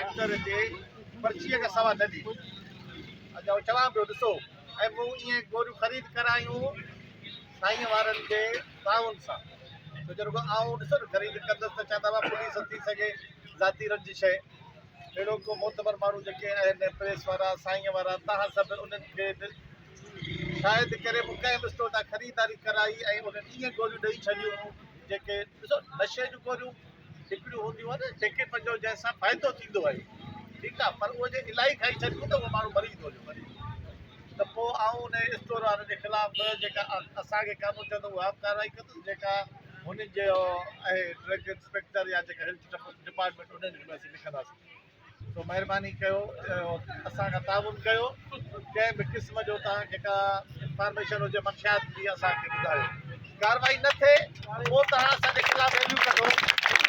Doctor جي پرچيء کان سوا نه ڏي. اڄ آئون چوان پيو ڏسو ۽ مون ائين گوريون خريد ڪرايون سائين وارن جي تعاون سان ڇو جو رڳو آئون ڏسو نه خريد ڪندس ته چوندا هئا پوليس ٿي سگهي ذاتي رنجش آهي اهڙو ڪو معتبر ماڻهو جيڪي آهن پريس وارا سائين وارا تهان سڀ انهن کي به شايد ڪري مون ڪنهن به اسٽور تان خريداري ڪرائي ۽ انهن ائين گوريون ڏئي ڇڏيون جيڪي ڏسو نشي جون گوريون هڪڙيون هونديون آهن جيڪي پنهنجو جنهن سان فائدو ٿيندو آهي ٺيڪ آهي پر اهو جي الاهي کائي ڇڏبو ته اهو ماڻهو مري ٿو وڃي ته پوء آئون ان اسٽور وارن جي خلاف جيڪا اسان کي قانون چوندو اها به ڪارروائي ڪندس جيڪا هنن جو آهي ڊرگ انسپيڪٽر يا جيڪا هيلٿ ڊپارٽمينٽ انهن کي به اسين لکنداسين. سو مهرباني ڪيو اسان کان تعاون ڪيو ڪنهن به قسم جو توهان کي ڪا انفارميشن هجي منشيات جي اسان کي ٻڌايو ڪارروائي نه ٿئي پوء توهان اسان جي خلاف ريليون ڪڍو.